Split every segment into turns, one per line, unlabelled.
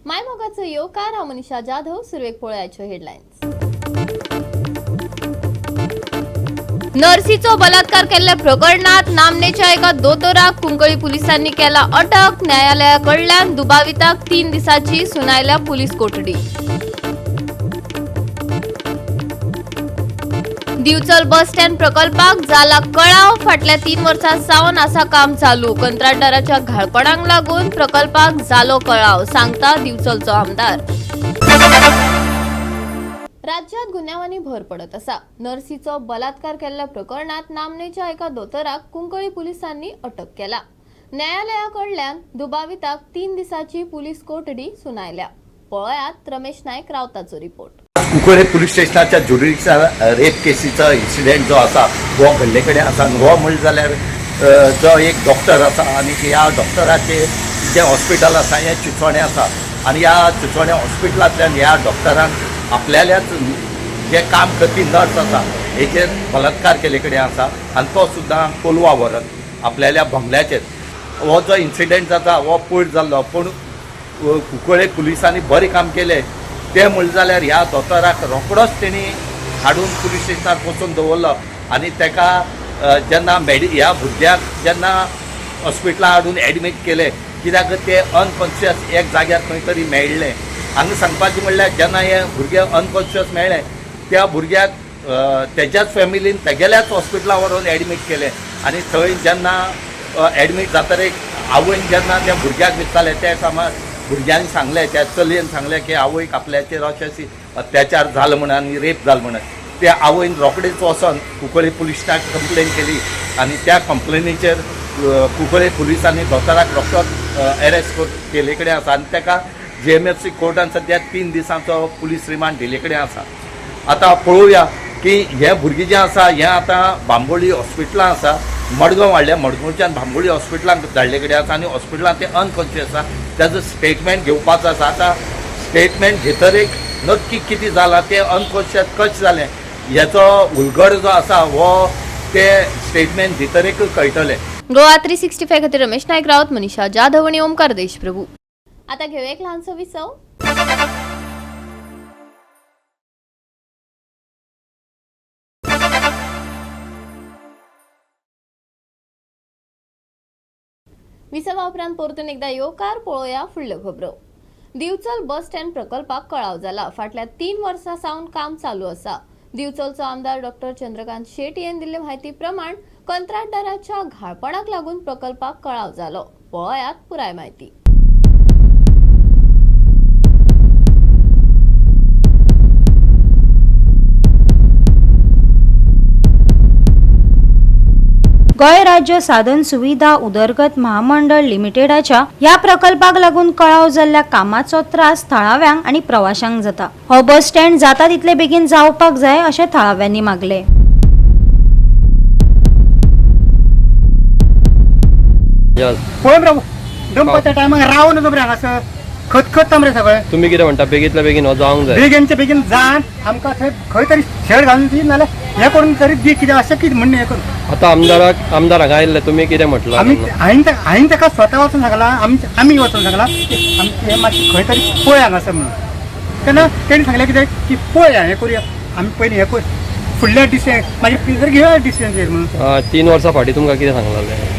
मायमोगाचो येवकार. हांव मनीषा जाधव. सुरवेक पळोवयाच्यो हेडलायन्स. नर्सीचो बलात्कार केल्ल्या प्रकरणात नामनेच्या एका दोतोराक कुंकळी पुलिसांनी केला अटक. न्यायालया कडल्यान दुबाविताक 3 दिसांची सुनायल्या पुलीस कोठडी. दिवचल बस स्टँड प्रकल्पाक जाला कळाव. फाटल्या 3 वर्सां सावन आसा काम चालू. कंत्राटदाराच्या घाळपणाक लागून प्रकल्पाक जालो कळाव, सांगता दिवचलचो आमदार. राज्यात गुन्यांवांनी भर पडत आसा. नर्सीचो बलात्कार केल्ल्या प्रकरणात नामनेच्या एका दोतोराक कुंकळी पुलिसांनी अटक केला. न्यायालया कडल्यान दुबाविताक 3 दिसांची पुलीस कोठडी सुनायल्या. पळयात रमेश नायक रावताचो रिपोर्ट.
कुंकळे पुलीस स्टेशनाच्या ज्युडिशियल रेप केसीचो इन्सिडेंट जो आसा हो घडले कडेन आसा. हो म्हणलें जाल्यार जो एक डॉक्टर आसा आनी ह्या डॉक्टराचे जें हॉस्पिटल आसा हें चिंचोणें आसा आनी ह्या चिंचोणें हॉस्पिटलांतल्यान ह्या डॉक्टरान आपल्याल्याच जे काम करपी नर्स आसा हेचेर बलात्कार केल्ले कडेन आसा आनी तो सुद्दां कोलवा व्हरून आपल्याल्या बंगल्याचेर. हो जो इन्सिडेंट जाता हो पयर जाल्लो, पूण कुंकळे पुलिसांनी बरें काम केलें तें म्हणलें जाल्यार ह्या दोतोराक रोखडोच तेणी हाडून पुलीस स्टेशनार वचून दवरलो आनी तेका जेन्ना ह्या भुरग्याक जेन्ना हॉस्पिटलान हाडून एडमीट केलें, कित्याक ते अनकॉन्शियस एक जाग्यार खंय तरी मेळ्ळें. हांगा सांगपाचें म्हणल्यार जेन्ना हें भुरगें अनकॉन्शियस मेळ्ळें त्या भुरग्याक तेज्याच फॅमिलीन तेगेल्याच हॉस्पिटलान व्हरून एडमीट केलें आनी थंय जेन्ना एडमीट जातकीर आवयन जेन्ना त्या भुरग्याक विचारलें त्या समज भुरग्यांनी सांगलें, त्या चलयेन सांगलें की आवयक आपल्याचेर अशें अशी अत्याचार जालो म्हणून आनी रेप जालो म्हणून. त्या आवयन रोखडीच वचोन कुंकळे पुलीस स्टेशनाक कंप्लेन केली आनी त्या कंप्लेनीचेर कुंकळे पुलिसांनी दोतोराक रोखडोच एरेस्ट केल्ले कडेन आसा आनी ताका जीएमएफसी कोर्टान सद्या 3 दिसांचो पुलीस रिमांड दिल्ले कडेन आसा. आतां पळोवया की हें भुरगीं जें आसा हें आतां बांबोळी हॉस्पिटलान आसा, मडगांव हाडल्या, मडगांवच्यान बांबोळी हॉस्पिटलान धाडले कडेन आसा आनी हॉस्पिटलान तें अनकॉन्शियस आसा. ताजो स्टेटमेंट घेवपाचो आसा. आतां स्टेटमेंट घेतकीर नक्की कितें जालां, तें अनकॉन्शियस कशें जालें हेचो उलगड जो आसा हो ते स्टेटमेंट दितकीर कळटलें.
गोवा 365 खातीर रमेश नायक रावत, मनीषा जाधव आनी ओमकार देशप्रभू. आता घेऊया एक ल्हानसो विसव. विसवा उपरांत परतून एकदा येवकार. पळोवया फुडल्यो खबरो. दिवचल बस स्टँड प्रकल्पाक कळाव जाला. फाटल्या 3 वर्सां सावन काम चालू आसा. दिवचलचो आमदार डॉक्टर चंद्रकांत शेट यांनी दिल्ले म्हायती प्रमाण कंत्राटदाराच्या घाळपणाक लागून प्रकल्पाक कळाव जालो. पळयात पुराय म्हायती.
गोंय राज्य साधन सुविधा उदरगत महामंडळ लिमिटेडाच्या ह्या प्रकल्पाक लागून कळाव जाल्ल्या कामाचो त्रास थळाव्यांक आनी प्रवाशांक जाता. हो बस स्टँड जाता तितले बेगीन जावपाक जाय अशें थळाव्यांनी मागले.
पळय मरे, दनपारच्या टायमाक रावन न्हू मरे, हांगासर खतखत्ता मरे सगळें.
तुम्ही कितें म्हणटा, बेगीतल्या बेगीन हो जावंक जाय?
बेगीनच्या बेगीन जाण आमकां थंय खंय तरी शेड घालून दी, नाल्यार हें करून तरी दी, कितें अशें कितें म्हणणें हें करून.
आतां आमदार हांगा आयिल्ले, तुमी कितें म्हटलां?
आमी हांवें ताका स्वता वचून सांगलां, आमी वचून सांगलां की आमचें हें मातशें खंय तरी पळय हांगासर म्हणून. तेन्ना तेणी सांगलें कितें की पळय हें करुया आमी, पयलीं हें कर, फुडल्या डिसिजन मागीर जर घेवया डिसिजन म्हणून.
3 वर्सां फाटीं तुमकां कितें सांगलेलें?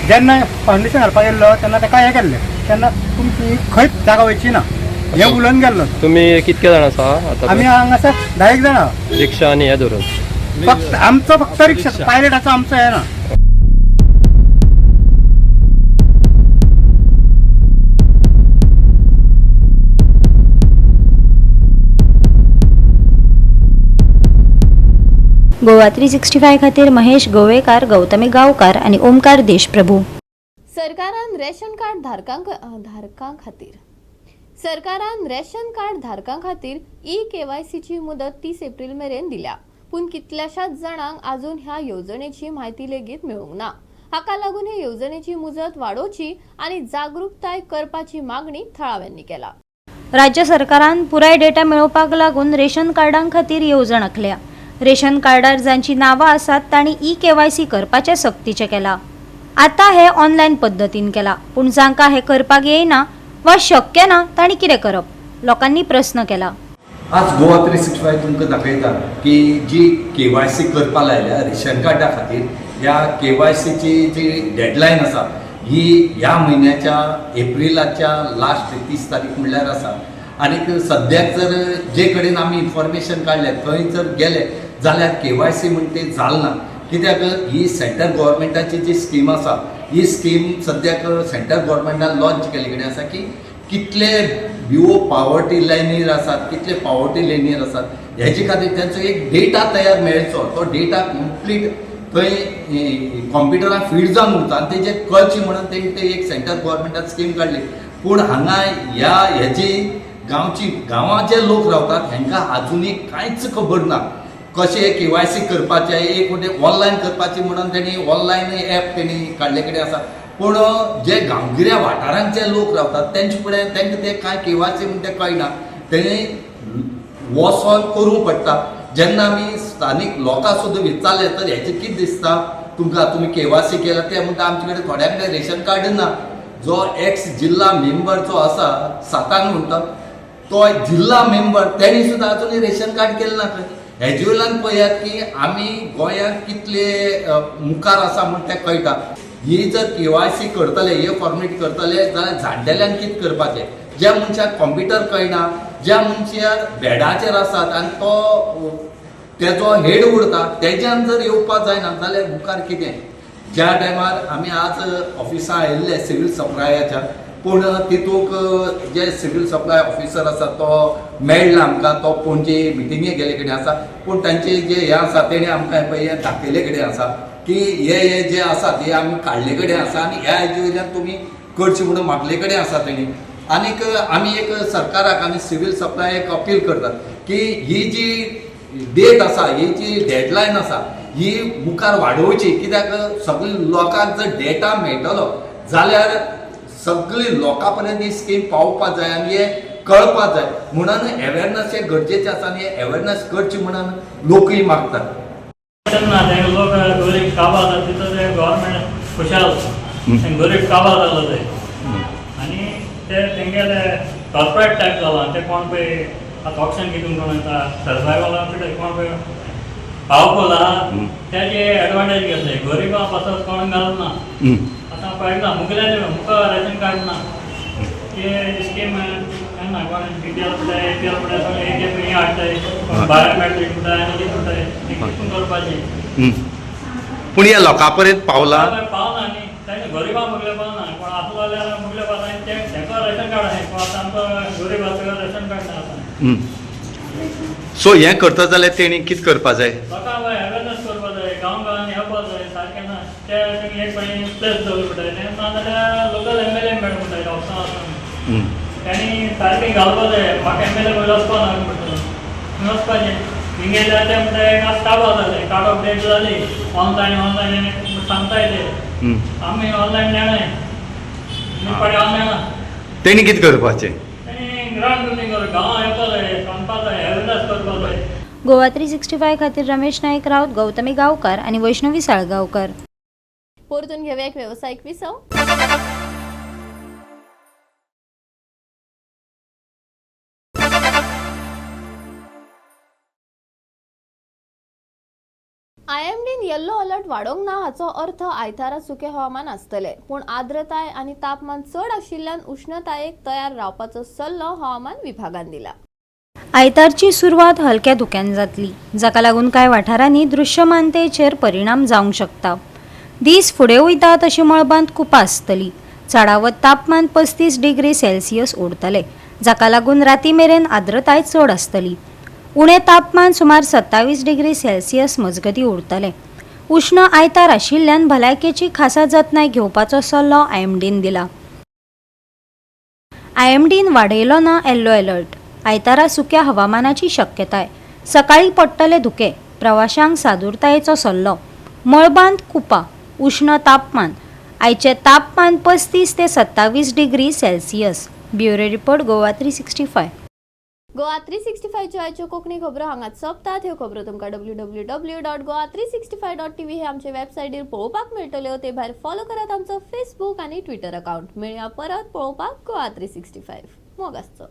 जेन्ना फावंडेशन घालपाक गेल्लो तेन्ना ताका हें केल्लें, तेन्ना तुमची खंयच जागा वयची ना हें उलोवन गेल्लो.
तुमी कितके जाण आसा आतां?
आमी हांगासर 10 जाणां.
रिक्षा आनी हें धरून?
फक्त आमचो फक्त रिक्षा, पायलटाचो आमचो हें ना.
गोवा 365 खातीर महेश गोवेकार, गौतमी गांवकार आनी ओमकार देशप्रभू.
सरकारान रेशन कार्ड धारकां खातीर सरकारान रेशन कार्ड धारकां खातीर ई केवायसीची मुदत 30 एप्रिल मेरेन दिल्या. पूण कितल्याशाच जाणांक अजून ह्या येवजणेची म्हायती लेगीत मेळूंक ना. हाका लागून हे येवजणेची मुजत वाडोवची आनी जागृताय करपाची मागणी थळाव्यांनी केला.
राज्य सरकारान पुराय डेटा मेळोवपाक लागून रेशन कार्डां खातीर येवजण आंखल्या. रेशन कार्डार जांची नांवां आसात तांणी ई केवायसी करपाचें सक्तीचें केलां. आतां हें ऑनलायन पद्दतीन केलां, पूण जांकां हें करपाक येयना वा शक्य ना तांणी कितें करप, लोकांनी प्रस्न केला.
आज गोवा 365 तुमकां दाखयता की जी केवायसी करपा लायल्या रेशन कार्डा खातीर, ह्या केवायसीची जी डेडलायन आसा ही ह्या म्हयन्याच्या एप्रिलाच्या लास्ट 30 तारीख म्हणल्यार आसा. आनीक सद्याक जर जे कडेन आमी इन्फॉर्मेशन काडलें थंय जर गेले जाल्यार केवायसी म्हण ते जालना, कित्याक ही सेंट्रल गव्हर्मेंटाची जी स्कीम आसा ही स्कीम सद्याक सेंट्रल गव्हर्मेंटान लॉन्च केल्ले कडेन आसा की कितले बिओ पावर्टी लायनीर आसात, कितले पावर्टी लायनीर आसात हेजे खातीर तेंचो एक डेटा तयार मेळचो, तो डेटा कंप्लीट थंय कॉम्प्युटरान फीड जावन उरता आनी तेजेर कळचें म्हणून तेणी ते एक सेंट्रल गव्हर्मेंटान स्कीम काडली. पूण हांगा ह्या हेजी गांवची गांवांत जे लोक रावतात हेंकां आजुनूय कांयच खबर ना कशें केवायसी करपाचें. एक म्हणजे ऑनलायन करपाची म्हणून तेणी ऑनलायन एप तेणी काडले कडेन आसा, पूण जे गांवगिऱ्या वाठारांत जे लोक रावतात तेंचे फुडें तांकां ते कांय केवायसी म्हण तें कळना, तेणी वचोन करूंक पडटा. जेन्ना आमी स्थानीक लोकांक सुद्दां विचारलें तर हेचें कितें दिसता तुमकां, तुमी केवायसी केला, ते म्हणटा आमचे कडेन थोड्या कडेन रेशन कार्ड ना. जो एक्स जिल्ला मेंबर जो आसा सातांक म्हणटा तो जिल्ला मेंबर तेणी सुद्दां आजूनय रेशन कार्ड केलें ना खंय. हेजे वयल्यान पळयात की आमी गोंयांत कितले मुखार आसा म्हण तें कळटा. ही जर केवायसी करतले, हे फॉर्मेलिटी करतले जाल्यार जाणटेल्यांक कितें करपाचें, ज्या मनशाक कॉम्प्युटर कळना, ज्या मनशाक बेडाचेर आसात आनी तो तेजो हेड उरता तेज्यान जर येवपाक जायना जाल्यार मुखार कितें. ज्या टायमार आमी आज ऑफिसां आयिल्ले सिवील सप्लायाच्या, पूण तितूंक जे सिवील सप्लाय ऑफिसर आसा तो मेळ्ळा आमकां, तो पणजे मिटिंगे गेले कडेन आसा, पूण तांचे जे हें आसा तेणी आमकां पळय हें दाखयले कडेन आसा की हे हे जे आसा ते आमी काडले कडेन आसा आनी ह्या हेजे वयल्यान तुमी करचे म्हणून मागले कडेन आसा तेणी. आनीक आमी एक सरकाराक आनी सिवील सप्लाय एक अपील करतात की ही जी डेट आसा, ही जी डेडलायन आसा ही मुखार वाडोवची, कित्याक सगळे लोकांक जर डेटा मेळटलो जाल्यार सगळी लोकां पर्यंत ही स्कीम पावोवपाक जाय आनी हे कळपाक जाय म्हणून एवेरनस हे गरजेचें आसा आनी हे एवेरनस करची म्हणून लोकूय मागतात.
ना ते लोक गरीब काबार जाता तितून ते गव्हर्मेंट खुशाल, गरीब काबार जालो ते आनी ते तेंगेले कॉर्पोरेट टायप जाला ते कोण पळय आतां ऑप्शन कितून कोण येता सर्वायवला पिठे कोण पळय पावफुल आहा तेजे एडवांटेज घेतले, गरिबां पासत कोण घालना. आतां पळयता मुगल्या मुका रेशन कार्ड ना, ते स्कीम केन्ना कोण बीपीएल पडटाय एपीएल पडटाय सगळें एक एक हें हाडटाय, कोण बायोमॅट्रीक पडटाय आनी कितें पडटाय तें कितून करपाचें.
पूण ह्या लोकां पर्यंत पावला
पावना न्ही, तांचे गरिबां मुगले पावना, कोण आसलो जाल्यार मुगले पावना आनी ते तेका रेशन कार्ड आहाय, कोण आतां आमचो गरीब आसा ताका रेशन कार्ड ना आतां.
सो हें करता जाल्यार तेणी कितें करपा जाय?
लोकांक अवेरनस करपा जाय, गांव गांवांनी येवपा जाय सारकें ना ते तुमी एक पळय प्लेस दवरले पडटाय तें, नाजाल्यार लोकल एमएलए मेळूंक पडटाय ऑफिसां वचून तांणी सारकें घालपा जाय. म्हाका एमएलए पयलीं वचपा ना म्हणटा तुमी वचपाचें हिंगे जाय ते म्हणटा आज काबार जालें, कार्ड अपडेट जाली ऑनलायन ऑनलायन सांगताय ते, आमी ऑनलायन नेणाय आमी पडे ऑनलायन ना.
तेणी कितें करपाचें?
तांणी ग्रावंड बिल्डींग कर गांवां येवपा जाय, सांगपा जाय, अवेरनस करपा जाय.
गोवा 365 खातीर रमेश नाईक राऊत, गौतमी गावकर आणि वैष्णवी साळगावकर.
परतून घेवया एक वेवसायीक विसव. आयएमडीन येल्लो अलर्ट वाडोवंक ना हाचो अर्थ आयतारा सुकें हवामान आसतलें, पूण आर्द्रताय आनी तापमान चड आशिल्ल्यान उश्णतायेक तयार रावपाचो सल्लो हवामान विभागान दिला.
आयतारची सुरवात हलक्या धुक्यान जातली, जाका लागून कांय वाठारांनी दृश्यमानतेचेर परिणाम जावंक शकता. दीस फुडें वयता तशी मळबांत कुपां आसतली. चडावत तापमान 35 डिग्री सेल्सियस उरतलें, जाका लागून राती मेरेन आर्द्रताय चड आसतली. उणें तापमान सुमार 27 डिग्री सेल्सियस मजगतीं उरतलें. उश्ण आयतार आशिल्ल्यान भलायकेची खासा जतनाय घेवपाचो सल्लो आयएमडीन दिला. आयएमडीन वाडयलो ना येल्लो अलर्ट. आयतारा सुक्या हवामानाची शक्यताय. सकाळी पडटले धुके. प्रवाशांक सादुरतायेचो सल्लो. मळबांत कुपां. उश्ण तापमान. आयचें तापमान 35 ते 27 degree Celsius. Bureau report, Goa 365.
Goa 365च्यो आयच्यो कोंकणी खबरो हांगाच सोंपतात. ह्यो खबरो तुमकां www.goa365.tv हे आमचे वेबसायटीर पळोवपाक मेळटल्यो. ते भायर फॉलो करात आमचो फेसबूक आनी ट्विटर अकावंट. मेळया परत पळोवपाक गोवा 365. मोग आसचो.